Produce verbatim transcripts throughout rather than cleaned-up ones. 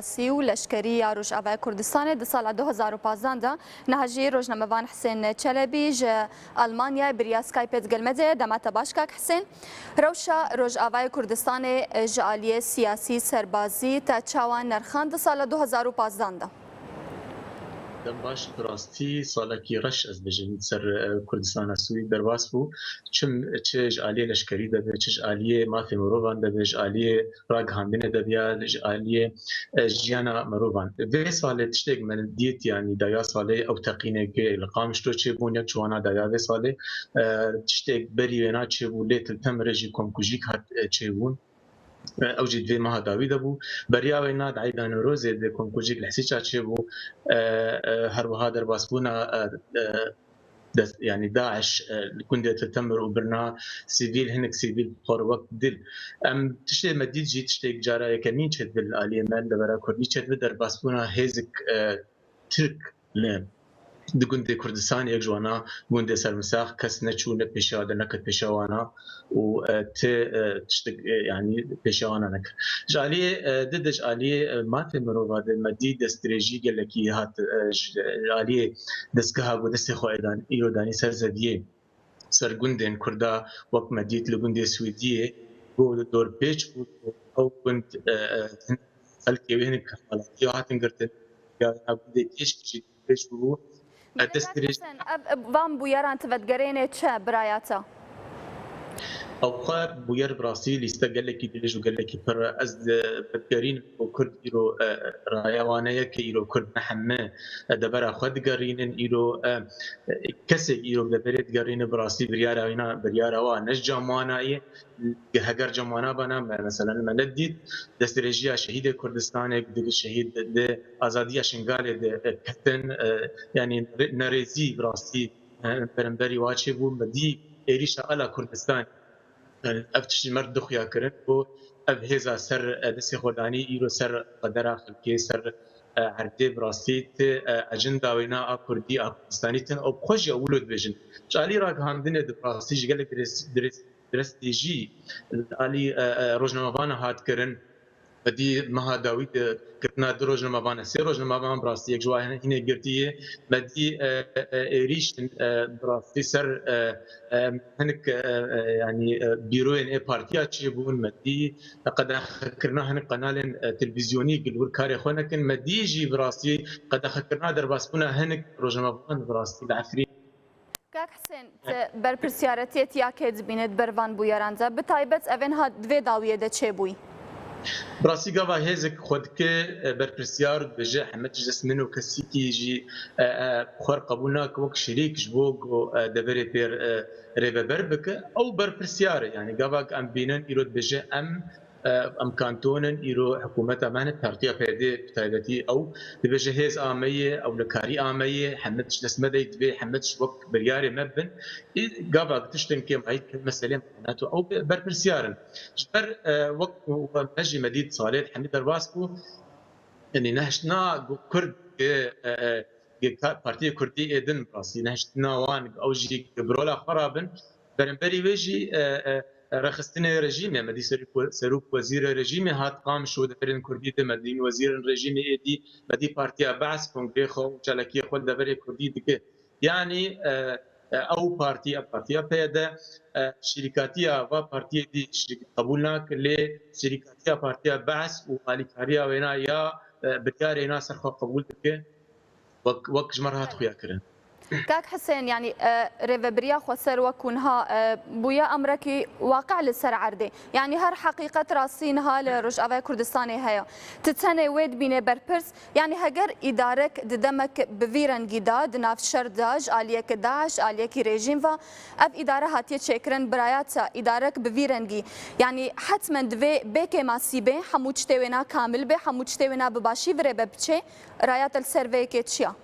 siyasî û leşkerî ya Rojavaya Kurdistanê di sala du hezar û pazdeh de niha jî rojnamevan Hisên Çelebî ji Almanyayê bi riya Skype digel me de ye. Dema te baş kak Hisên. Rewşa Rojavaya Kurdistanê ji aliyê siyasî, serbazî te çawa nerxand di sala du hezar û pazdeh de? Dem baş, bi rastî salekî reş ez bêjim ser, e, Kurdistana Sûrî derbas bû. Çim çi ji aliyê leşkerî de be, çi ji aliyê mafê mirovan de be, ji aliyê ragihandinê de be ya ji aliyê, e, jiyana mirovan. Vê salê tiştek me dît, yanî dawiya salê ew teqîneke li Qamişlo çêbûn, yek ji wana dawiya vê salê, e, tiştek berî wêna çêbû, lê Til Temirê jî komkujîk hat, e, çêbûn. E, ew jî di vê meha dawî de bû. Beriya wêna di eyda Newrozê de komkujîk li Hesîça çêbû. E, e, her wiha derbasbûna, e, e, dest, yanî DAIŞ, e, li gundê Til Temir û birina sivîl, hinek sivîl xwe wek dil. Em tiştê me dît jî, tiştê cara yekemîn çêdibe li aliyê me, li devera Kurdî çêdibe, derbasbûna hêzik, e, Tirk li, di gundê Kurdistanê, yek ji wana gundê Sermisax, kes neçû, ne pêşiya de, neket pêşiya wana û, e, ti, e, tiştik, e, yanî pêşiya wana nekir. Ji aliyê, e, di de ji aliyê, e, mafê mirova de me dî destdirêjî gelekî hat, e, ji, ji aliyê destgeha ku destê xwe êdan, îro danî ser zeviyê, ser gundên Kurda, wek me dît li gundê Swêdiyê, ku dorpêç bû, ew gund, e, e, xelkê wê hinek hevalatiya hatin girtin, ya gundê Kêşkî jî dorpêç bûbû. E, Belê, dest dirêj Hesen, ev, ev, van bûyeran tu vedigerênê çi biraya te? Ew xwe bûyer bi rastî lîste gelekî dirêj û gelekî pir e. Ez di, vedigerînim ku Kurd îro, e, raya wan e, yek e, îro Kurd ne heme, e, devera xwe digerînin. Îro, e, e, kesek îro bi deverê digerîne, bi rastî biryara wîna, biryara wa ne ji cem wana ye. Heger cem wana bana, me, meselen me nedît destdirêjiya şehîdê Kurdistanê, ku di şehîd di azadiya Şingalê de, e, ketin, e, yanî nerê-, nerêzî bi rastî, e, beramberî wa çêbû, me dî êrîşa ala Kurdistan. E, ev tişt ji me re dixuya kirin ku ev hêza ser, e, destê xwe danî, îro ser qedera xelkê, ser, e, erdê bi rastî ti, e, ecenda wêna a Kurdî, a Kurdistanî tune, ew bi xwe jî ew wilo dibêjin. Ji alî ragihandinê de bi rastî ji gelek dirês-, dirês-, dirêstêjî li alî, e, e, rojnamevana hat kirin. Me dî meha dawî de girtina du rojnamevan e, sê rojnamevan bi rastî yek ji wan hînê girtî ye. Me dî, e, e, êrîşin, e, bi rastî ser, e, e, hinek, e, e, yanî, e, bîroyên ê partiya çêbûn. Me dî qedexekirina hinek qenalên, e, televîzyonî ku li wir karê xwe nekin. Me dî jî bi rastî qedexekirina derbasbûna hinek rojnamevan bi rastî li Efrîn. Kak Hisên, tu berpirsyaretiye tiya kê dibîne di ber van bûyeran de? Bi taybet evên ha di vê dawiyê de çêbûyî. Bi rastî gava hêzek xwe dike, e, berpirsyar, dibêje heme tişt dest min û kesîkî jî, e, e, xwe qebûl nake wek şirîk ji bo ku, e, deverê pê, e, rêveber bike. Ew berpirsyar e. Yanî gava em bînin îro dibêje em, e, em kanton in, îro hikûmeta me hene, partiya P D bi taybetî ew dibêje hêz a me ye, ewlekarî a me ye, heme tişt dest me de ye, divê heme tişt wek biryarê me bin. Î gava tiştên kêmayî dikin, meselên NATO, ew be-, berpirsyar in. Ji ber, e, wek ku me jî me dît salê hemî derbas bû, yanî nehiştina ku Kurd, e, e, e, ka-, partiyê Kurdî ê din, bi rastî nehiştina wan, ew jî bi rola xwe rabin. Beramberî wê jî, e, e, rêxistinê rejîmê, me dî serok we-, serok wezîrê rejîmê hat Qamişlo, deverên Kurdî de, me dî wezîrên rejîmê êdî, me dî partiya Be'es kongrê xwe û çalakiyê xwe li deverê Kurdî dike. Yanî, e, e, ew partî, ev partiya P Y D, e, şirîkatiya va partiyê dî şirîk-, qebûl nake, lê şirîkatiya partiya Be'es û alîkariya wêna ya, e, biryarê wêna ser xwe qebûl dike. Wek, wek ji me re hat xuya kirin. Kak Hisên, yanî, e, rêvebiriya xweser wek ku niha, e, bûye emrekî waqî li ser erdê. Yanî her heqîqet rastî niha li Rojavaya Kurdistanê heye. Tu tenê wê dibînê berpirs. Yanî heger îdarek di demek bi vî rengî de, di nav şer de, ji aliyeke DAIŞ, ji aliyekî rejîm ve, ev îdare hatiye çêkirin, biraya te îdarek bi vî rengî. Yanî hetmen divê bê kêmasî bê, hemû tiştê wêna kamil bê, hemû tiştê wêna bi başî virêbe biçê. Raya te li ser vê yekê çi ya?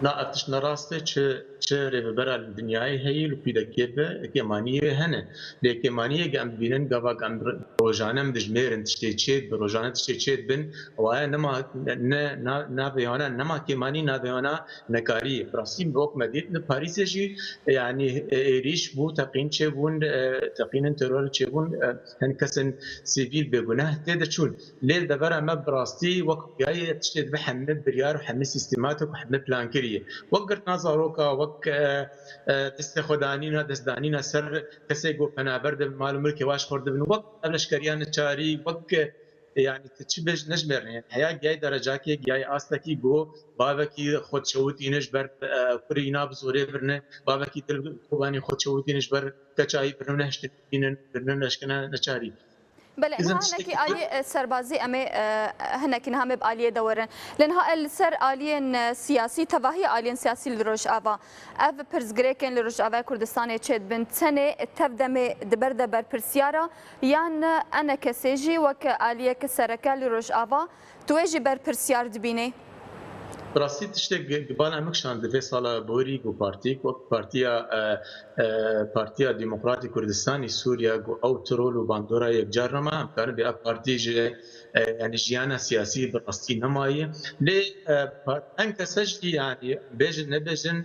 Na, ev tişt ne rast e. Çi, çi rêvebera li dinyayê heye, li P D K be, kêmaniyê wê hene. Lê kêmaniyê ge em dibînin, gava ge em re-, rojane em dijmêrin tiştê çê dibe, rojane tiştê çê dibin, ew aya nema, ne, na, navê wana nema kêmanî, navê wana nekarî. Bi rastî wek me dît li Parîsê jî, yanî, e, êrîş bû, teqîn çêbûn, e, teqînên terorê çêbûn, e, hin kesên sivîl bêguneh tê de çûn. Lê li devera me bi rastî wek xuyayê tiştê dibe hemî biryar û hemî sîstematîk û hemî plankirî ye. Wek girtina zaroka, wek, e, e, destê xwe danîna, destdanîna ser kesê ku penaber dibin, mal û milkê wan ji xwe dibin, wek ev leşkeriya neçarî, wek, e, yanî tu çi bêj nejmêrine. Yanî heya giyayî derecakê, giyayî astekî ku bavekî xwe dişewitîne ji ber, e, kurê wîna bi zorê birine, bavekî dil Kobanî xwe dişewitîne ji ber keça wî birine, nehiştin bînin, birine leşkeriya neçarî. Belê, niha hinekî alî, e, serbazî em ê, e, hinekî niha me bi aliyê de werin. Lê niha li ser aliyên, e, siyasî, tevahî aliyên siyasî li Rojava. Ev pirsgirêkên li Rojavayê Kurdistanê çêdibin, tenê tev demê di ber de berpirsiyara yan ENKSê jî wek aliyek sereke li Rojava, tu wê jî berpirsiyar dibînî? Bi rastî tiştek gi-, gi bala min kişand di vê sala borî ku partîk wek partiya, e, e, Partiya Demokratî Kurdistanî Sûriye ku ew ti rol û bandora yekcar nema, em karin bê ev partî ji, e, yanî jiyana siyasî bi rastî nemaye. Lê, e, pa-, ENKS jî yanî bêjin nebêjin,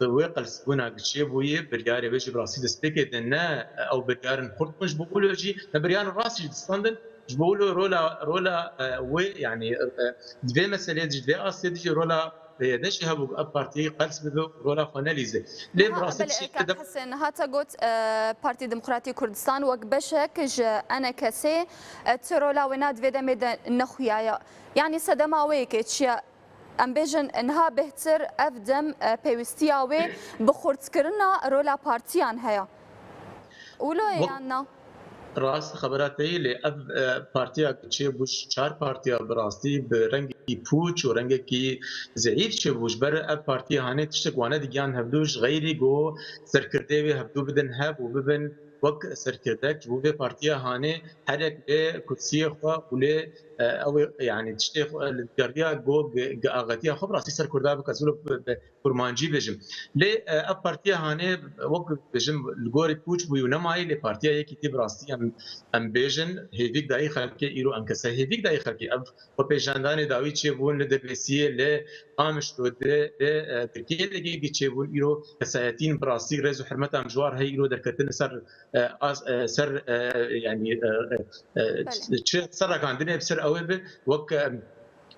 bi wê qelsbûna ki çêbûyî, biryarê wê jî bi rastî destpêkê de ne ew biryarin xurt bûn ji bo wilo jî, ne biryarin rast jî distandin, ji bo wilo rola, rola, e, wê, yanî, e, e, di vê meseleyê de jî, di vê astê de jî rola P Y D jî hebû, ev partî qels bibe û rola xwe nelîze. Lê bi rastî belê, tiştê Kak Hesen, hate got, e, Partî Demokratî Kurdistan wek beşek ji ENKSê, e, ti rola wê na di vê demê de nexuyaye. Yanî sedema wê yekê çi ye? Em bêjin niha bêhtir ev dem, e, pêwîstiya wê bi xurtkirina rola partiyan heye. Wilo ye yan na? Rast, xebera te yî, lê ev, e, partiya ku çêbû ji çar partiya bi rastî bi rengekî pûç û rengekî zeîf çêbû. Ji ber ev partiya hanê tiştek wane digiyan hevdû ji xeyrî ku serkirdeyê wê hevdû bidin hev û bibin wek serkirdek. Ji bo vê partiya hanê her yek lê kursiyê xwe û lê, e, ew ê, yanî tiştê xwe li digeriya ku gi, gi axetiya xwe bi rastî ser Kurda bike, ez wilo bi, bi kurmancî bêjim. Lê, e, ev partiya hanê wek bêjim li gorî pûç bûyî û nemayî, lê partiya Yekîtî bi rastî em, em bêjin hêvîk dayî xelkê, îro ENKS hêvîk dayî xelkê. Ev xwepêşandanê dawî çêbûn li Debêsiyê, li Qamişlo, di, di, e, Tirkiyê de gê çêbûn, îro kesayetîn bi rastî rêz û hurmeta em ji wan re heye, îro derketin ser, e, as, e, ser, e, yanî, e, e, e, Belê. Çi ser rakandinê bi ser ew ê bi wek, e,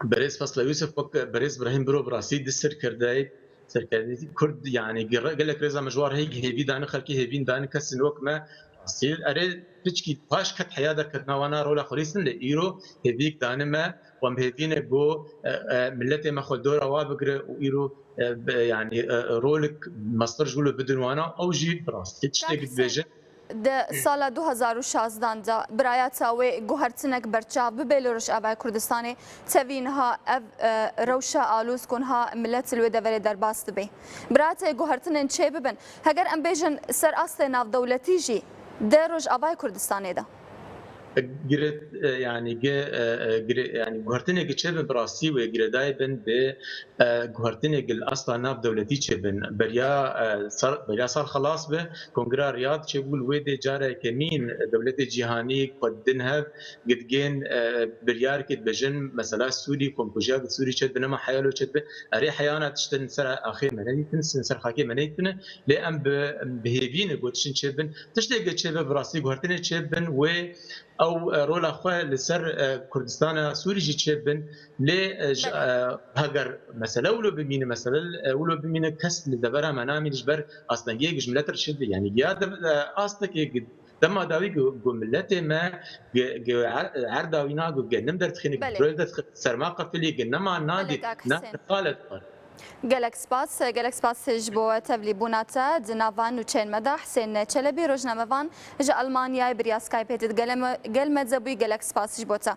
Berêz Fesla Yûsif, wek Berêz Brahîm Biro bi rastî di serkirdeyê, serkirdeyê Kurd, yanî gere-, gelek rêza me ji wan re heye, hêvî dane xelkê, hêvîn dane kesên wek me. Rastî erê piçkî paş ket heya derketina wana rola xwe lîstin, lê îro hêvîk dane me, wan bi hêvî ne ku, e, e, miletê me xwe dora wa bigire û îro, e, be, yanî, e, rolik mestir ji wilo bidin wana, ew jî bi rastî tiştek dibêje. Di sala du hezar û şazdan de birayata wê guhertinek berçav bibe li Rojavayê Kurdistanê, tevî niha ev, e, rewşa alûz ku niha milet li wê deverê derbas dibe. Birayata guhertinên çê bibin. Heger em bêjin ser astê navdewletî jî di Rojavayê Kurdistanê de. Gire, e, yanî ge, e, e, gire, yanî guhertinê ki çêbin bi rastî wê girêdayî bin bi, e, guhertinê gil asta nav dewletî çêbin. Beriya, e, sal, beriya sal xelas bi, Kongra Riyad çêbû, li wê dê cara yekemîn dewletê cîhanî xwe didin hev, gidgên, e, biryar kê dibêjin, mesela Sûrî, komkujiya gid Sûrî çêdibe, nema heya lo çêdibe. Erê heyana tiştin ser axê me nedîtin, ser xakê me nedîtine. Lê em bi, em bi hêvî ne ku tiştin çêbin. Tiştê ki çêbe bi rastî guhertinê çêbin wê ew, e, rola xwe li ser, e, Kurdistana Sûrî jî çêbin. Lê, e, ji, Belê. e, heger mesele wilo bimîne, mesele, e, wilo bimîne kes li devera me namîne ji ber astengiyê ji milet re çêdibe. Yanî ya de, e, astekê gi-, dema dawî ku, ku miletê me gi, gi er-, erda wîna ku genim derdixîne, Belê. Rol derdixîne, serma qefilî, ku nema Belê, nadî, Kak na Husên. Qale dixwar. Gelek spas, gelek spas ji bo tevlîbûna te di nava nûçeyên me de. Husên Çelebî, rojnamevan ji Almanyayê bi riya Skypeê di gele me, gel me de bûyî. Gelek spas ji bo te.